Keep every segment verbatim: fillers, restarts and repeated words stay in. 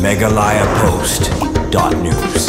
Meghalaya Post dot news.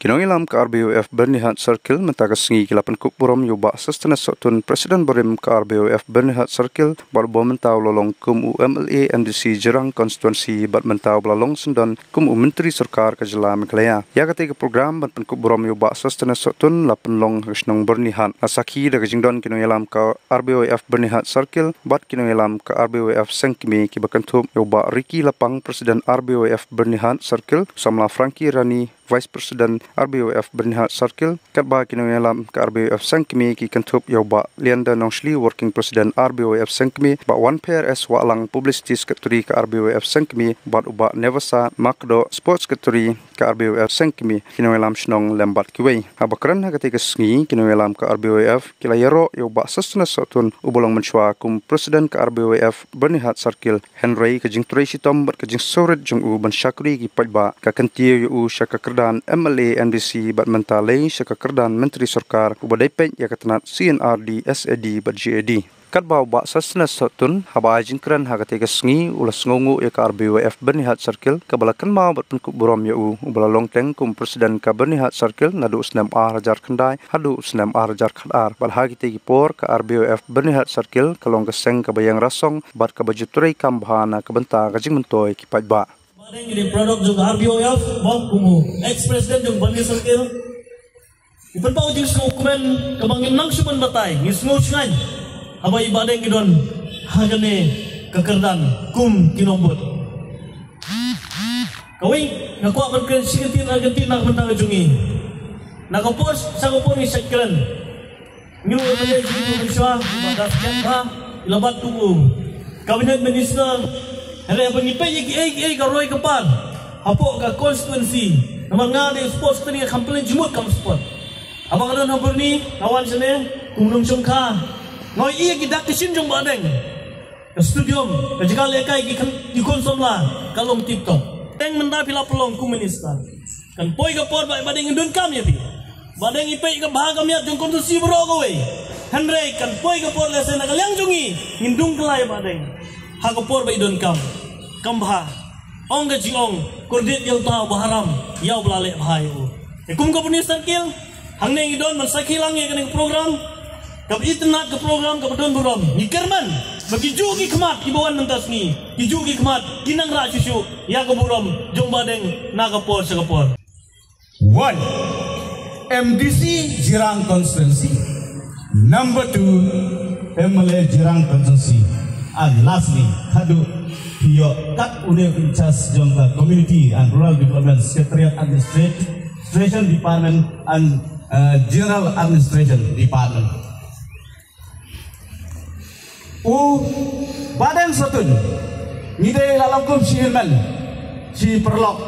Ki nongïalam ka R B Y F Byrnihat Circle mynta ka sngi ki la pynkup burom ïa u Bah Sosthenes Sohtun, President barim ka R B Y F Byrnihat Circle, bad uba mynta u la long kum u M L A M D C Jirang Constituency bad mynta uba la long syndon kum u Myntri Sorkar ka Jylla Meghalaya. Ïa katei ka program ban pynkup burom ïa u Bah Sosthenes Sohtun la pynlong ha ka shnong Byrnihat. La sakhi da ka jingdon ki nongïalam ka R B Y F Byrnihat Circle bad ki nongïalam ka R B Y F Sengkmie kiba kynthup ïa u Bah Ricky Lapang, President R B Y F Byrnihat Circle, u samla Frankie Rani, Vice President R B Y F Byrnihat Circle, katba ki nongïalam ka R B Y F Sengkmie ki kynthup ïa u Bah Leander Nongshli, Working President R B Y F Sengkmie, Bah Wanpher S Wahlang, Publicity Secretary ka R B Y F Sengkmie, bad u Bah Nevasa Makdo, Sports Secretary ka R B Y F Sengkmie, ki nongïalam shnong lem bad kiwei. Haba kren ha katei ka sngi, ki nongïalam ka R B Y F ki la ïaroh ïa u Bah Sosthenes Sohtun uba long mynshuwa kum President ka R B Y F Byrnihat Circle, hynrei ka jingtrei shitom bad ka jingsngewrit jong u ban shakri ïa ki paidbah ka kyntiew ïa u sha ka kyrdan M L A M D C bad mynta lei sha ka kyrdan Myntri Sorkar uba dei peit ïa ka tnat C&RD, SAD bad GAD. Katba u Bah Sosthenes Sohtun haba ai jingkren ha katei ka sngi u la sngewnguh ïa ka R B Y F Byrnihat Circle kaba la kynmaw bad pynkup burom ïa u, uba la long teng kum President ka Byrnihat Circle naduh u snem ar hajar khyndai haduh u snem ar hajar khatar. Bad ha kitei ki por ka R B Y F Byrnihat Circle ka long ka seng kaba ïeng rasong bad kaba ju trei kam bha na ka bynta ka jingmyntoi ki paidbah. Ba dang ki dei product jong ka R B Y F, ba kum u ex president jong Byrnihat Circle. Ngi pynpaw jingsngewkmen kaba ngim nang shu ban batai, ngi sngew shngaiñ haba i Bah Deng i don ha kane ka kyrdan kum ki nongbud. Kawei, nga kwah ban kren shi kyntien ar kyntien na ka bynta ka jong ngi. Na ka por sha ka por ngi shait kren. Ngi u M L A jong ngi u mynshuwa, Bah Deng Skhem Bha, i la bat kum u Cabinet Minister. Hynrei haba ngi peit ïa kiei kiei ka roi ka par hapoh ka constituency. Namar nga dei u sports, te nga kham pynleit jingmut kam sport. Haba nga don ha Byrni, nga wan shane kum u nongshong kha. Nga ïohi ïa ki dak ki shin jong Bah Deng. Ka stadium, ka jaka lehkai ki khun, ki khun samla, ka long tip top. Teng mynta phi la pynlong kum minister. Kan poi ka por ba, Bah Deng in donkam ïa phi. Bah Deng i peit ka bha ka miat jong ka constituency baroh kawei. Hynrei kan poi ka por lehse na ka liang jong ngi ngin dung kylla ïa Bah Deng ha ka por ba i donkam. Kam bha. Ong ka jingong, kordit ïa uta uba haram ïa uba la leh bha ïa u. Te kum ka Byrni Circle, hangne ngi don ban sakhi lang ïa kane ka program. Kaba itynnad ka program kaba don burom. Ngi kyrmen ba kijuh ki khmat kiba wan mynta sngi, kijuh ki khmat ki nang rah shuh shuh ïa ka burom jong Bah Deng na ka por sha ka por. One, M D C Jirang Constituency. Number two, M L A Jirang Constituency. And lastly, khadduh phi ïoh kat une u in charge jong ka Community and Rural Development, Secretariat Administration Department and, uh, General Administration Department. U Bah Deng Sohtun, ngi dei la long kum shi hynmen shi paralok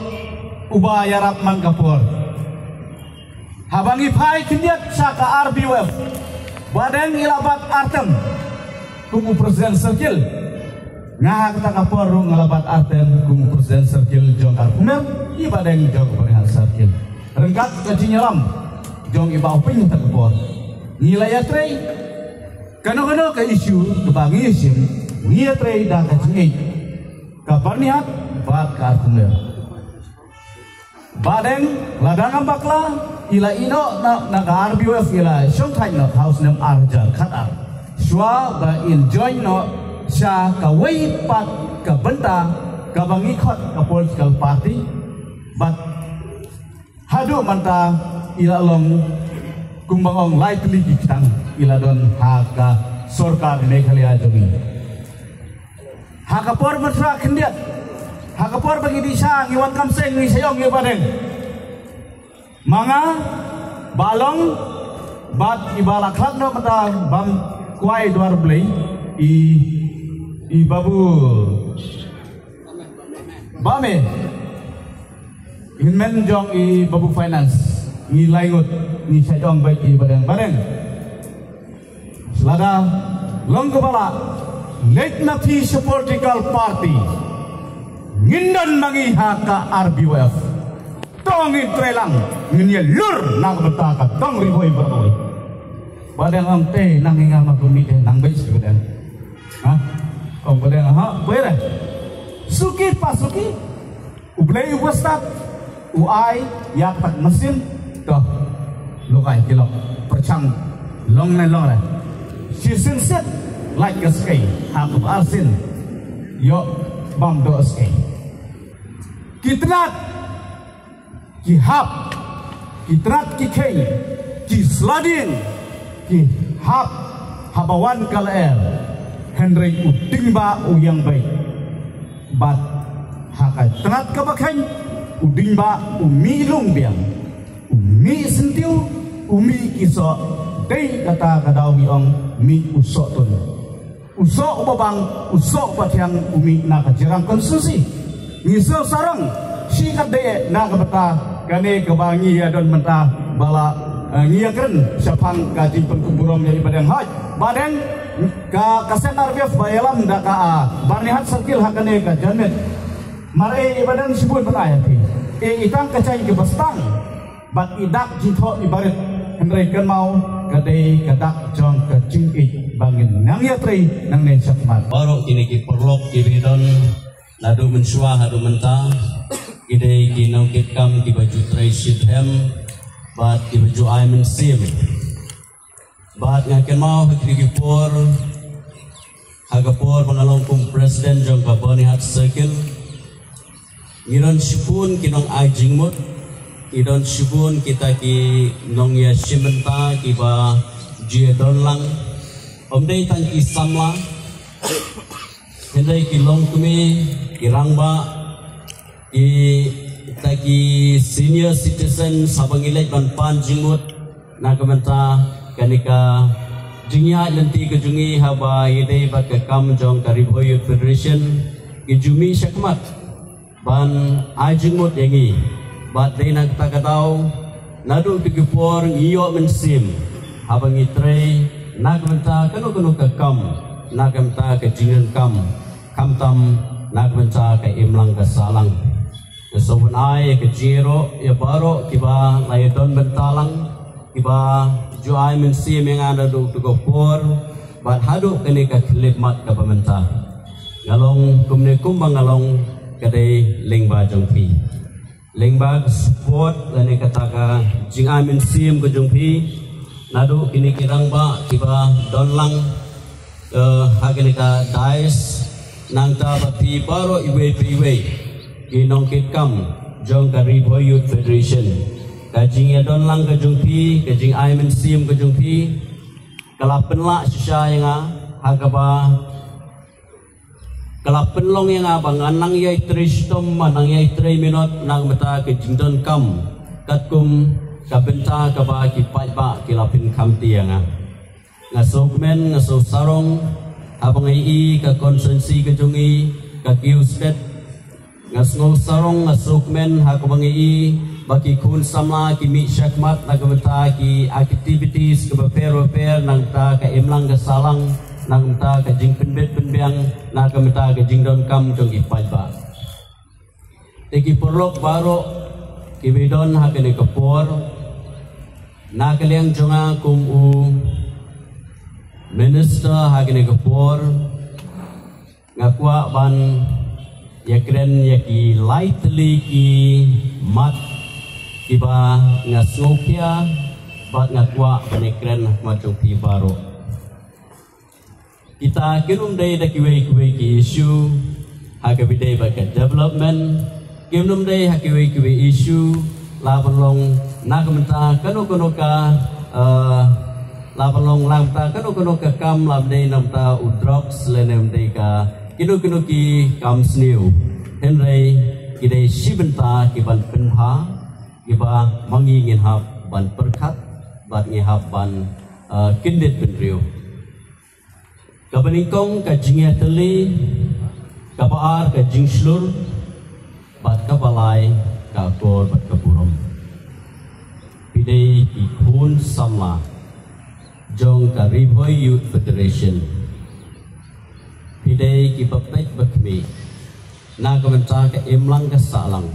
uba ïarap man ka por. Haba ngi phai khyndiat sha ka R B Y F, Bah Deng i la bat ar term kum u President Circle. Nga ha kata ka por ruh nga la bat ar term kum u President Circle jong ka Arphew Mer, i Bah Deng jong ka Byrnihat Circle. Ryngkat ka jingïalam jong i Bah Hoping ha kata ka por, ngi la ïatrei. Kano kano ka issue kaba ngi ïashim, ngi ïatrei da ka jingïeit, ka Byrnihat bad ka Arphew Mer. Bah Deng, lada ngam bakla, i la ïeh noh na, na ka R B Y F, i la shong thait noh ha u snem ar hajar khatar. Shuwa ba in join noh sha kawei pat ka bynta kaba ngi khot ka political party. Bad haduh mynta i la long kumba ong lai tylli ki ktang i la don ha ka sorkar Meghalaya jong ngi. Ha ka por mynta khyndiat, ha ka por ba ngi dih sha, ngi wan kam seng, ngi shah ïong ïa Bah Deng. Ma nga, Bah Long bad i ba la khlad noh mynta bam kwai dwar Blei, i, i Babu Bah Me, hynmen jong i Babu Finance, ngi lai ngut ngi shah ïong bad i Bah Deng. Bah Deng, lada long kaba lah, leit na phi sha political party, ngin don ma ngi ha ka R B Y F. To ngin trei lang, ngin ïalur na ka bynta ka dong Ri Bhoi baroh kawei. Ba dang ong te nang ïa nga ma kumne te nang beit shuh ba dang. Ha? Ong ba dang ha, beit re. Suki pa suki. U Blei u ba stad, u ai ïa ka tak masin. To. Lok ai ki lok. Pyrchang long ne long re. Shisien set lait ka skei. Ha ka ba arsien. Ïoh bam doh skei. Ki tnat, ki hap, ki tnat ki kheiñ, ki sladieng, ki hap, haba wan ka lyer, hynrei u ding ba u ïang beit. Bad ha ka tnat ka ba kheiñ, u ding ba u mih lung biang, u mih syntiew, u mih ki soh, dei kata ka daw ngi ong mih u soh tun. U soh u ba bang, u soh u ba thiang u mih na ka jingïarap konstituensi. Ngi sngewsarong, shi katdei na ka bynta kane kaba ngi ïa don mynta ba la, eh, ngi ïa kren shaphang ka jingpynkup burom ïa i Bah Deng Hait. Bah Deng, ka, ka Seng R P F ba ïalam da ka, ah, Byrnihat Circle ha kane ka janmiet. Mar ei i Bah Deng shibun ban ai ha phi. Ei i tang ka jaiñ kaba stang. Bad i dak jingthoh i barit, hynrei kynmaw ka dei ka dak jong ka jingïeit ba ngin nang ïatrei nangne shakhmat. Baroh kine ki paralok kiba don naduh mynshuwa haduh mynta, ki dei ki nongkitkam kiba ju trei shitrhem bad kiba ju ai mynsiem. Bad nga kynmaw ha kine ki por, ha ka por ba nga long kum president jong ka Byrnihat Circle, ngi don shibun ki nong ai jingmut, ngi don shibun kita ki nongïashim bynta kiba ju ïadon lang. Ym dei tang ki samla, hynrei ki longkmie, ki rangbah, kita ki senior citizen, haba ngi leit ban pan jingmut na ka bynta kane ka jingïaid lynti ka jong ngi haba ïadei bad ka kam jong ka Ri Bhoi Youth Federation, ki ju mih shakhmat ban ai jingmut ïa ngi. Bad dei na kata ka daw, naduh kine ki por ngi ïoh mynsiem haba ngi trei na ka bynta kano kano ka kam, na ka bynta ka jingdonkam, khamtam na ka bynta ka imlang ka sahlang. Nga sngewbha ban ai ka jingïaroh ïa baroh kiba la ïadon bynta lang, kiba ju ai mynsiem ïa nga naduh kata ka por bad haduh kane ka khyllipmat kaba mynta. Nga long kumne kumba nga long ka dei lyngba jong phi. Lyngba ka support lane kata ka jingai mynsiem ka jong phi naduh kine ki rangbah kiba don lang, eh, ha kane ka dais, nangta bad phi baroh iwei pa iwei ki nongkitkam jong ka Ri Bhoi Youth Federation. Ka jingïadon lang ka jong phi, ka jingai mynsiem ka jong phi, ka la pynlah shisha ïa nga, ha kaba ka la pynlong ïa nga ba ngan nang ïai trei shitom, ngan nang ïai trei minot, na ka bynta ka jingdonkam katkum ka bynta kaba ki paidbah ki la pynkhamti ïa nga. Nga sngewkmen, nga sngewsarong haba nga ïohi ka constituency ka jong ngi ka kiew stet. Nga sngewsarong, nga sngewkmen ha kaba nga ïohi ba ki khun samla ki mih shakhmat na ka bynta ki activities kiba pher ba pher, na ka bynta ka imlang ka sahlang, na ka bynta ka jingpynbit pynbiang, na ka bynta ka jingdonkam jong ki paidbah. Te ki paralok baroh kiba don ha kane ka por, na ka liang jong nga kum u minister ha kane ka por, nga kwah ban ïakren ïa ki lai tylli ki mat kiba nga sngewkhia bad nga kwah ban ïakren ha khmat jong phi baroh. Kita kin ym dei da kiwei kiwei ki issue ha kaba ïadei bad ka development, kin ym dei ha kiwei kiwei issue la ban long na ka bynta kano kano ka, eh, la ban long na ka bynta kano kano ka kam, la ban dei na ka bynta u drugs lane ym dei ka kino kino ki kam sniew. Hynrei ki dei shi bynta ki ban pynbha kiba ma ngi ngin hap ban pyrkhat bad ngi hap ban, eh, kyndit bynriew. Kaba nyngkong ka jingïatylli, kaba ar ka jingshlur, bad kaba lai ka akor bad ka burom. Phi dei ki khun samla jong ka Ri Bhoi Youth Federation. Phi dei kiba peit ba khmih na ka bynta ka imlang ka sahlang,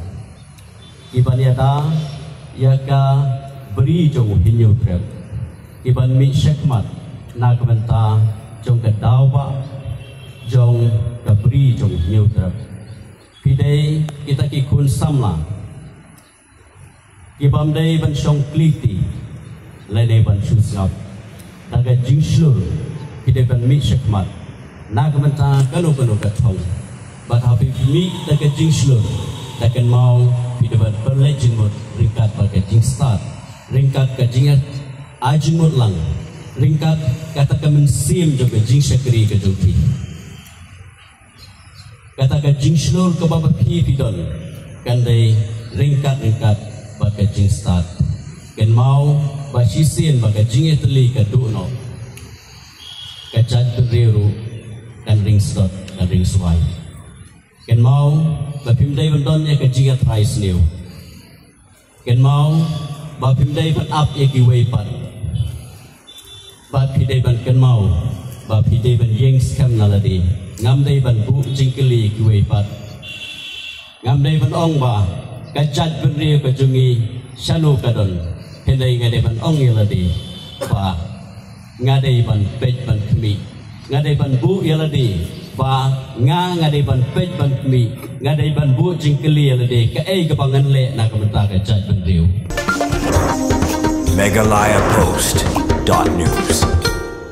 kiban ïada ïa ka bri jong u Hynñiewtrep. Ki ban mih shakhmat na ka bynta jong ka daw ba jong ka bri jong Hynñiewtrep. Phi dei kita ki khun samla ki bym dei ban shong kylli lane ban shu sngap. Da ka jingshlur phi dei ban mih shakhmat na ka bynta kano kano ka thong. Bad haba phi mih da ka jingshlur, da kynmaw phi dei ban pynleit jingmut ryngkat bad ka jingstad, ryngkat ka jing ai jingmut lang, ryngkat kata ka mynsiem jong ka jingshakri ka jong phi. Kata ka jingshlur kaba phi phi don kan dei ryngkat ryngkat bad ka jingstad. Kynmaw ba shisien ba ka jingïatylli ka duh noh, ka jaitbynriew ruh kan ring sdot, kan ring swai. Kynmaw ba phim dei ban don ïa ka jingïatrai sniew. Kynmaw ba phim dei ban ap ïa kiwei pat. Ba phi dei ban kynmaw ba phi dei ban ïeng skhem na lade. Ngam dei ban buh jingkylli ïa kiwei pat. Ngam dei ban ong ba ka jaitbynriew ka jong ngi shano ka don. Hynrei nga dei ban ong ïa lade ba nga dei ban peit ban khmih. Nga dei ban buh ïa lade ba nga, nga dei ban peit ban khmih. Nga dei ban buh jingkylli ïa lade kaei kaba ngan leh na ka bynta ka jaitbynriew. Meghalaya Post dot news.